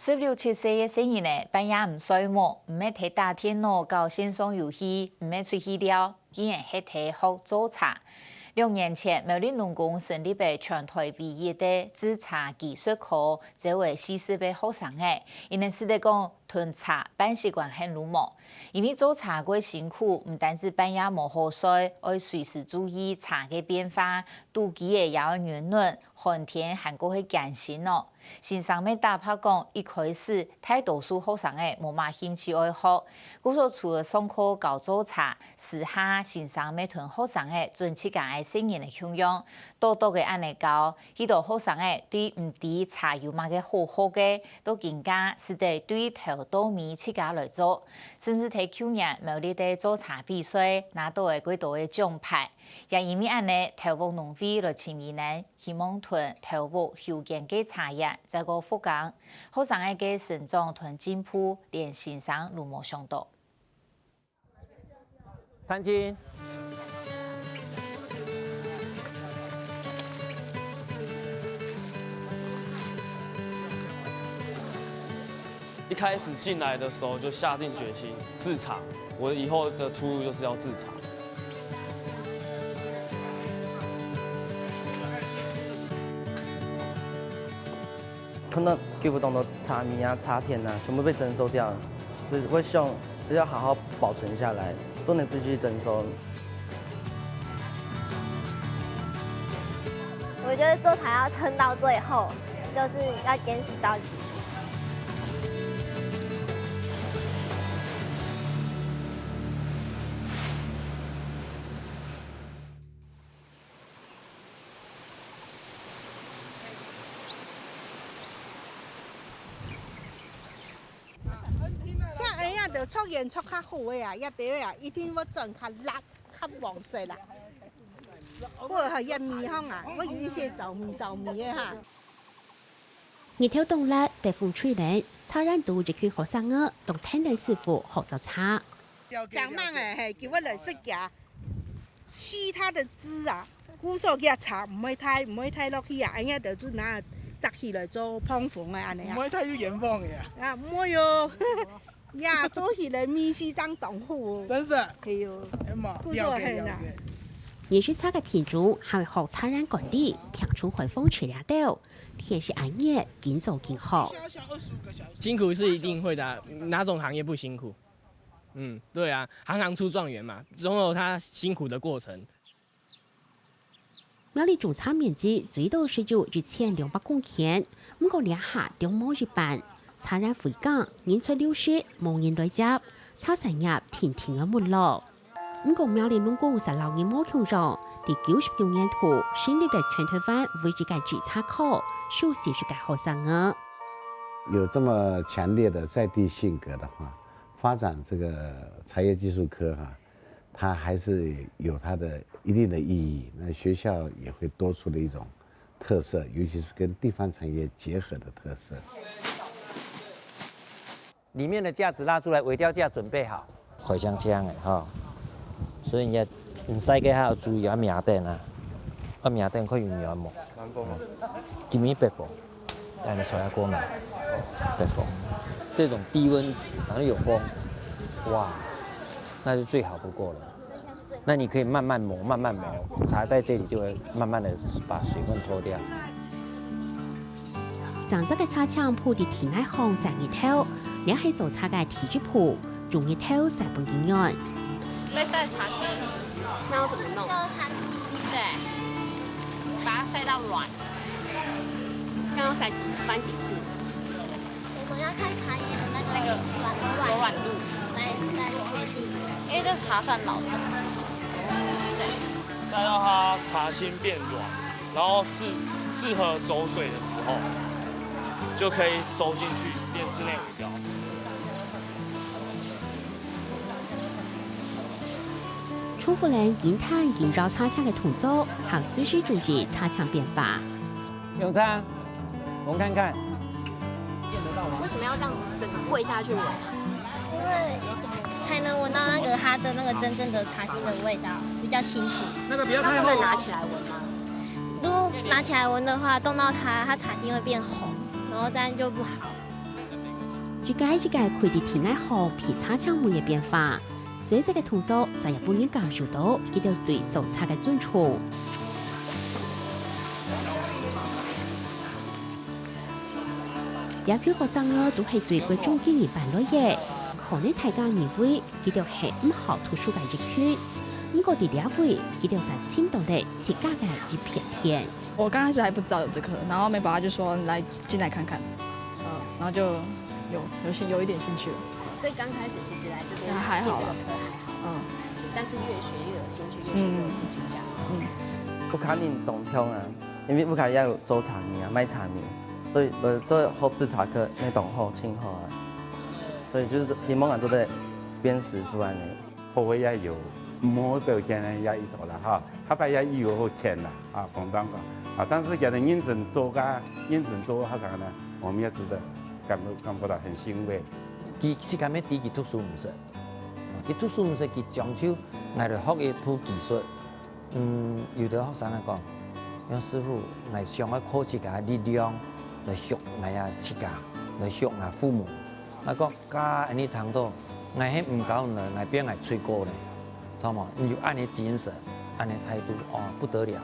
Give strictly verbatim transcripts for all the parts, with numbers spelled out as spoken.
十六七歲个細人仔，半夜毋睡目，毋係在打電腦搞線上遊戲，毋係出去尞，竟然係在學做茶。兩年前，苗栗農工成立个全台唯一个製茶技術科，招个四十个學生仔，佢等試著講同茶半息關係都無。因為做茶過辛苦，毋單止半夜無好睡，愛隨時注意茶个變化，肚臍仔也愛軟軟，寒天還過係艱辛哦。 先生乜打白講，一開始大多數學生仔無麼興趣愛學，故所除了上課教做茶，私下先生乜同學生仔準自家个細人仔共樣，多多个恁仔教，許多學生仔對毋知茶有麼个好學个，到今下試著對頭到尾自家來做，甚至在舊年苗栗个做茶比賽，拿到个幾多个獎牌，也因為恁仔，頭屋農會來尋佢等。 希望同頭屋休耕个茶園再過復耕，學生仔个成長同進步，連先生都無想到。彈琴。一開始進來的時候就下定決心製茶，我以後的出路就是要製茶。 看到幾乎當多茶米啊、茶田啊，全部被徵收掉了。就是會希望，就是要好好保存下來，重點不是去徵收。我覺得做茶要撐到最後，就是要堅持到底。 像恁樣就出現出較好个啊，一定會啊，一定會轉較辣、較黃色啦。不過還也米香啊，會有一些燥米燥米个哈。日頭當烈，北風吹冷，茶園肚一群學生仔，當跈等師傅學做茶。講慢个，嘿，叫我來識佢。 吸它的汁啊，故所佢个茶毋會太，毋會太落去啊，恁樣就做拿摘起來做膨風个恁樣啊。毋會太有鹽分个啊。啊，毋會哦。呀，做起來味緒正當好哦。真是啊。係哦。哎嘛，故所係啦。了解了解。認識茶个品種，還會學茶園管理，平常海風吹這兜，天時恁熱，緊做緊好。辛苦是一定會的啊，哪種行業不辛苦？嗯，對啊，行行出狀元嘛，總有他辛苦的過程。 苗栗種茶面積最多只有一千兩百公頃，毋過這下兩無一半，茶園廢耕，人才流失，無人來接，茶產業定定个沒落。毋過苗栗農工煞摎人無共樣，在九十九年度成立了全台灣唯一个製茶科，收四十个學生仔。有這麼強烈的在地性格的話，發展這個茶業技術科哈， 它還是有它的一定的意義。那學校也會多出了一種特色，尤其是跟地方產業結合的特色。裡面的架子拉出來，尾雕架準備好。膾香香的哈，所以你也，你曬个還要注意，要明燈啊，要明燈，看有沒有。南風啊。今日北風。 哎，你吹下過來，北風，這種低溫，然後有風，哇，那就最好不過了。那你可以慢慢磨，慢慢磨，茶在這裡就會慢慢地把水分脫掉。整隻个茶青鋪在地泥項曬日頭，這係做茶个第一步，用日頭曬分佢軟。在曬茶青，那要怎麼弄？對，把它曬到軟。 剛剛才幾，翻幾次？我們要看茶葉的那個那個軟不軟，柔軟度。來，來決定。因為這茶算老的。對。再讓它茶心變軟，然後適，適合走水的時候，就可以收進去變室內尾雕。 重複了緊彈緊搖茶青个動作，還隨時注意茶青變化。永昌，我們看看。為什麼要這樣子整個跪下去聞啊？因為才能聞到那個它的那個真正的茶精的味道，比較清楚。那個不要太厚哦。那不能拿起來聞嗎？如果拿起來聞的話，動到它，它茶精會變紅，然後這樣就不好。一個一個可以在地泥項被車車尾个變化，細細个動作，就也分人感受到佢兜對做茶个尊重。這群學生仔都係對國中幾年搬來个，可能大家認為佢兜係毋好讀書个一群，毋過在這位，佢兜就尋到了自家个一片天。我剛開始還不知道有這科，然後妹爸就說：「你來進來看看。」嗯，然後就有有興有一點興趣了。所以剛開始其實來這邊還好啦念這個科還好，嗯但是越學越有興趣，越學越有興趣這樣。嗯，屋下人當強啊，因為屋下也有做生意啊，賣生意，所以來做學製茶課，那當好，真好啊。所以就是希望啊，做得變師傅安尼。好个也有，毋好表現个也有啦哈，下擺也有好欠啦啊，講真講啊，但是佢兜認真做个，認真做个學生呢，我們也值得感感覺到很欣慰。佢自家乜知佢讀書毋識，佢讀書毋識，佢將就𠊎來學一步技術。嗯，有兜學生來講，楊師傅，𠊎想愛靠自家力量來贖𠊎啊自家，來贖𠊎父母。𠊎講，該恁呢聽到，𠊎係毋教你，𠊎變𠊎罪過呢，懂無？你有恁呢精神，恁呢態度，哦，不得了。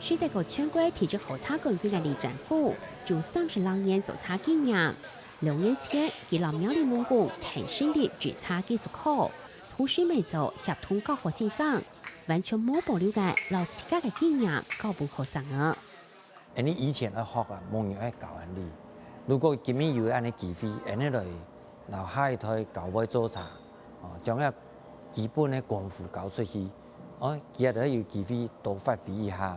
係得過全國第一好茶冠軍个李占富，有三十零年做茶經驗。六年前，佢摎苗栗農工㧯成立製茶技術科，同時乜做協同教學先生，完全無保留个摎自家个經驗教分學生仔。恁呢以前愛學啊，無人愛教恁呢。如果今日有恁呢機會，恁呢來摎下一代教會做茶，哦，將這基本个功夫教出去，哦，佢也就有機會多發揮一下。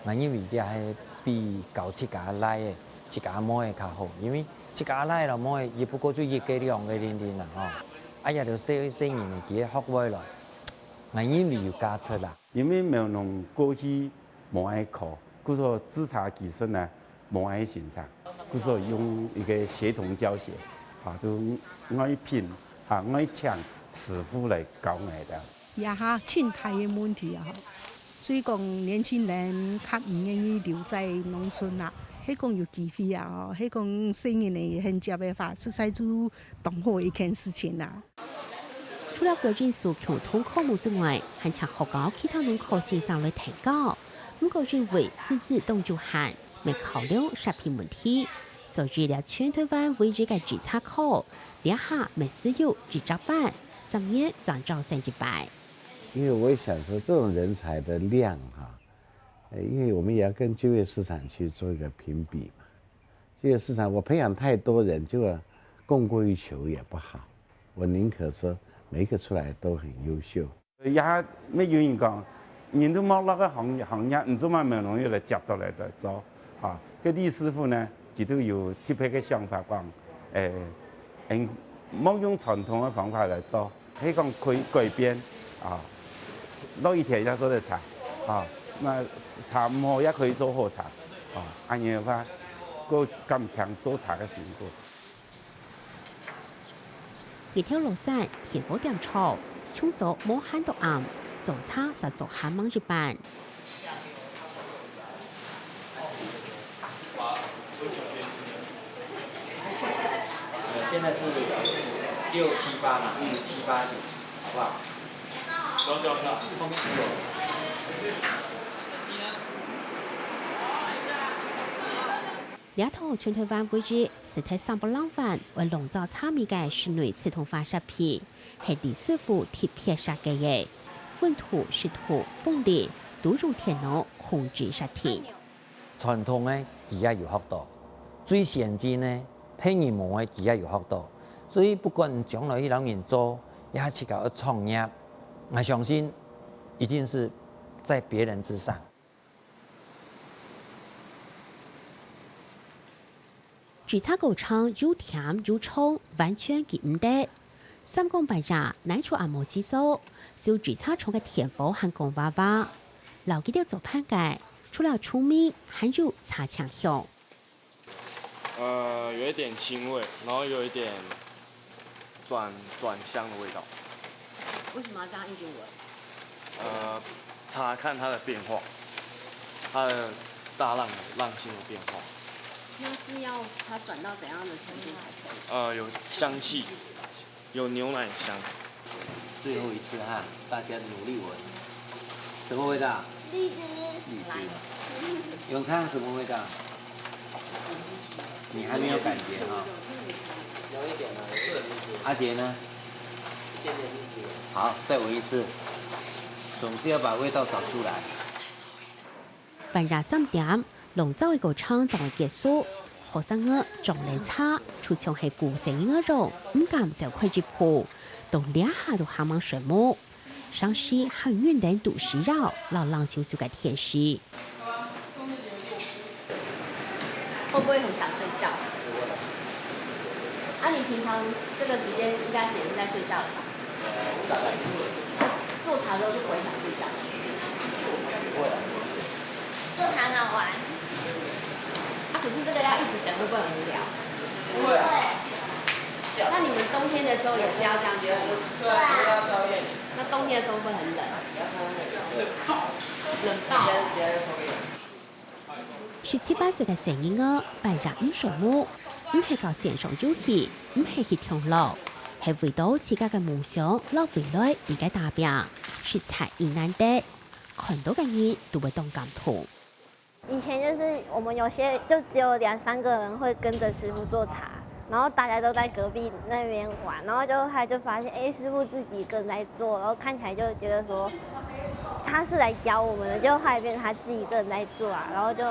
𠊎認為這係比教自家倈仔、自家妹仔較好，因為自家倈仔摎妹仔，也不過就一個兩個零零啊，吼。啊，這兜細細人仔佢學會來，𠊎認為有價值啦。因為苗農過去無愛考，故所製茶技術呢無愛先生，故所用一個協同教學，啊，就愛聘啊愛請師傅來教𠊎兜。這下盡大个問題啊，吼，所以講年輕人較毋願意留在農村啦，係講有機會啊，吼，係講細人仔肯接个話，實在就當好一件事情啦。除了國營數共同科目之外，還請學校其他農科先生來提教。毋過因為師資當有限，乜考量設備問題，所以這全台灣唯一个製茶科，這下乜只有一隻班，十年正招生一班。因為我也想說，這種人才的量哈，呃，因為我們也要跟就業市場去做一個評比嘛。就業市場我培養太多人，就供過於求也不好。我寧可說每一個出來都很優秀。也乜有人講，人都無落个行行業，你做麼無容易來接到來來做？啊，該李師傅呢，佢都有特別个想法講，誒，嗯，莫用傳統个方法來做，係講可以改變啊，落雨天也做得茶啊，那茶毋好也可以做好茶啊，恁樣个話，過減輕做茶个辛苦。 日頭落山，電火點著，從早無閒到暗，做茶煞做下猛一班。現在是六七八嘛，嗯，七八九，好不好？這套全台灣唯一實體三百零萬會籠罩茶米个室內自動化設備，係李師傅特別設計个，溫度、濕度、風力都用電腦控制設定。傳統个佢也有學到，最先進个，別人無个佢也有學到。所以不管將來去摎人做，也自家愛創業，𠊎相信一定是在別人之上。 製茶過程又甜又衝，完全記毋得。三更半夜，哪出阿嬤洗手，燒製茶廠个電火還光哇哇。摎佢兜做伴个，除了聰明，還有茶清香。呃，有一點青味，然後有一點轉轉香的味道。為什麼要這樣一直聞？呃，茶看它的變化，它的大浪浪性的變化。那是要它转到怎样的程度才可以？呃，有香气，有牛奶香。最后一次哈，大家努力闻，什么味道？荔枝，荔枝。永昌什么味道？你还没有感觉哈？有一点呢，阿杰呢？一点点荔枝。好，再闻一次，总是要把味道找出来。半夜三點，籠罩个過程正會結束。學生仔裝冷茶，就像係孤身一人，毋敢走開一步，到這下都還吂睡目。上司還有雲頂都需要摎冷颼颼个天時。会不会很想睡觉？啊，你平常这个时间应该是也是在睡觉了吧？大概是。做茶的时候就不会想睡觉。不会啊。做茶很好玩。啊，可是这个要一直等，会不会很无聊？不会啊。那你们冬天的时候也是要这样子吗？对啊，因为它是要练习。那冬天的时候会不会很冷？冷爆。现在现在受不了。十七八歲个細人仔，半夜毋睡目，毋係搞線上遊戲，毋係去唱歌，係為到自家个夢想摎未來在該打拼，實在已難得。看到个人都會當感動。以前就是我们有些就只有两三个人会跟着师傅做茶，然后大家都在隔壁那边玩，然后就他就发现，哎，师傅自己一个人在做，然后看起来就觉得说他是来教我们的，就后来变成他自己一个人在做啊，然后就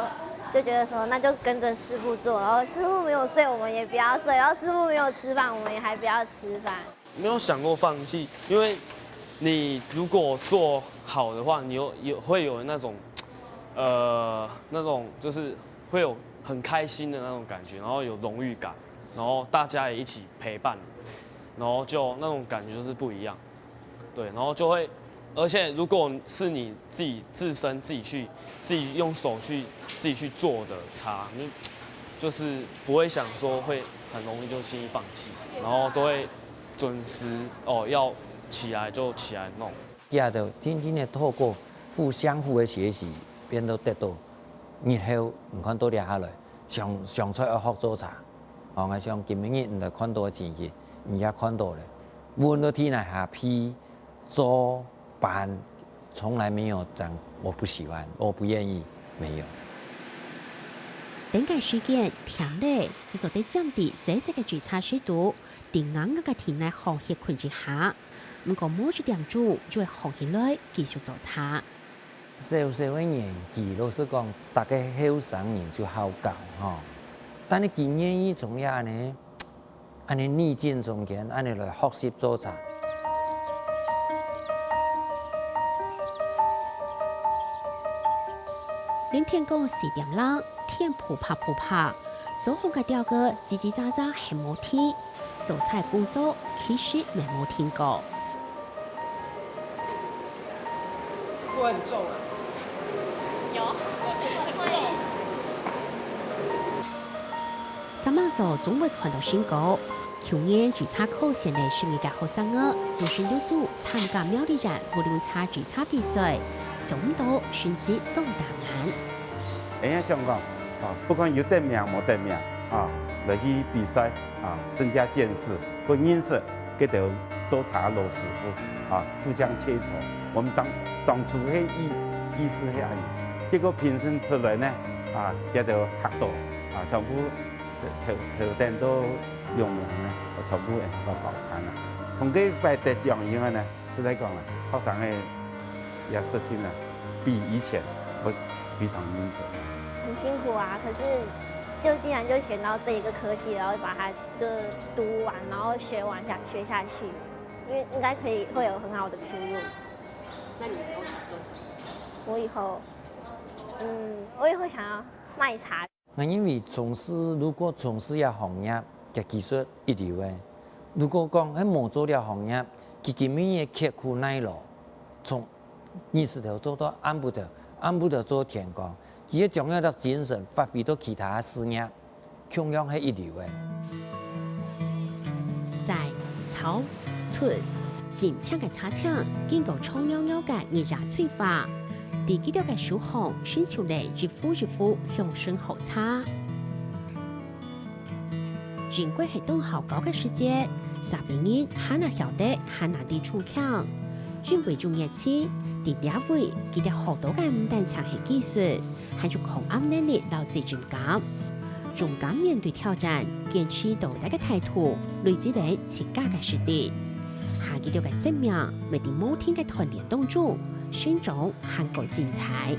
就觉得说那就跟着师傅做，然后师傅没有睡，我们也不要睡，然后师傅没有吃饭，我们也还不要吃饭。没有想过放弃，因为你如果做好的话，你有有会有那种呃那种就是会有很开心的那种感觉，然后有荣誉感，然后大家也一起陪伴，然后就那种感觉就是不一样，对，然后就会，而且如果是你自己自身自己去自己用手去自己去做的茶，你就是不会想说会很容易就轻易放弃，然后都会准时哦要起来就起来弄。也就天天个透过互相互个学习，变到得到日后你看到这下来，想想出来学做茶，吼，我想今晡日你来看到个情形，你也看到了，闻到天来下皮做办，从来没有讲我不喜欢，我不愿意，没有。等个時間，甜咧，就做得浸在細細个煮茶水肚，定硬硬个體內好歇睏一下。毋過無一點鐘就會好起來，繼續做茶。細細个年紀，老實講，大家後生人就好搞吼。但你佢願意從這呢，恁呢逆境中間，恁呢來學習做茶。臨天光四點零，天噗啪噗啪，做紅个鳥仔嘰嘰喳喳喊無停，做茶工作其實乜無停過。會很重啊。有，會。三馬座總會看到新高。去年註冊考試个十二个學生仔，有十六組參加苗栗縣烏龍茶註冊比賽，想毋到成績當打眼。恁樣想講，啊，不管有得名無得名，啊，來去比賽，啊，增加見識，過認識這兜做茶老師傅，啊，互相切磋。我們當當初个意意思係恁樣，結果評審出來呢，啊，這兜嚇到，啊，全部 頭頭等到兩名呢，全部會包辦啊。從該擺得獎以後呢，實在講啊，學生个也實心啊，比以前會非常認真。很辛苦啊，可是就竟然就选到这一个科系，然后把它就读完，然后学完下学下去，因为应该可以会有很好的出路。那你以后想做什么？我以后，嗯，我以后想要卖茶。 𠊎認為從事，如果從事這行業，佢技術一流个。如果講係無做這行業，佢今晡日刻苦耐勞，從日時頭做到暗晡頭，暗晡頭做天光，佢个將這隻精神發揮到其他个事業，共樣係一流个。曬、炒、 出，真靚个茶青，經過長襊襊个日夜催化，在佢兜个手項，生出來一壺一壺香醇好茶。經過係當好搞个時節，沙比人還哪曉得還哪知衝強。因為有熱情，在這位佢兜學到个毋單淨係技術，還有抗壓能力摎責任感。勇敢面對挑戰，堅持到底个態度，累積等自家个實力。下佢兜个生命，會在無停个鍛鍊當中，成長還過精彩。